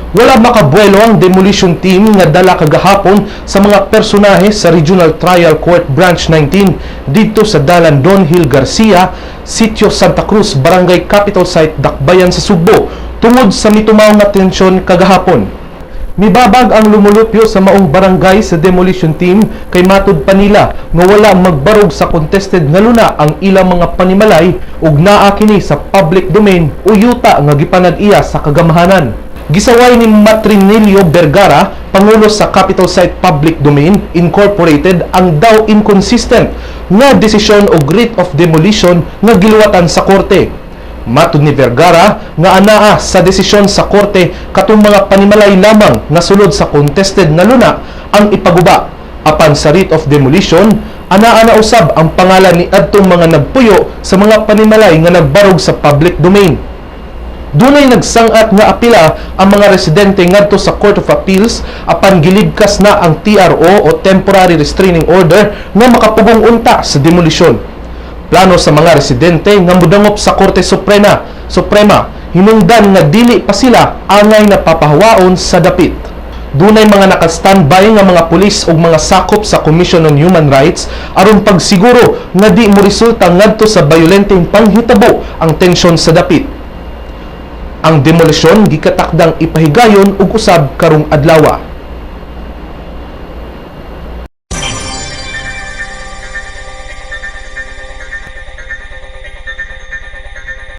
Wala makabuelo ang demolition team nga dala kagahapon sa mga personahe sa Regional Trial Court Branch 19 didto sa Dalan Don Hill Garcia, Sitio Santa Cruz, Barangay Capitol Site, Dakbayan sa Sugbo, tungod sa mitumaw nga tensyon kagahapon. Mibabag ang lumulupyo sa maong barangay sa demolition team kay matud pa nila nga wala magbarog sa contested nga luna ang ilang mga panimalay ug naa kini sa public domain o yuta nga gipanag-iya sa kagamhanan. Gisaway ni Matrinilio Vergara, pangulo sa Capitol Site Public Domain Incorporated, ang daw inconsistent nga desisyon og writ of demolition nga giluwatan sa korte. Matud ni Vergara nga anaa sa desisyon sa korte katong mga panimalay lamang nga sulod sa contested nga luna ang ipaguba. Apan sa writ of demolition, anaa na usab ang pangalan ni adtong mga nagpuyo sa mga panimalay nga nagbarog sa public domain. Dunay nagsangat nga apila ang mga residente ngadto sa Court of Appeals, apan gilibkas na ang TRO o Temporary Restraining Order nga makapugong unta sa demolisyon. Plano sa mga residente nga mudangop sa Korte Suprema hinungdan nga dili pa sila angay na papahawaon sa dapit. Dunay mga naka-standby nga mga pulis ug mga sakop sa Commission on Human Rights aron pagsiguro nga di mo resulta ngadto sa bayolenteng panghitabo ang tensyon sa dapit. Ang demolisyon gikatakdang ipahigayon og usab karong adlaw.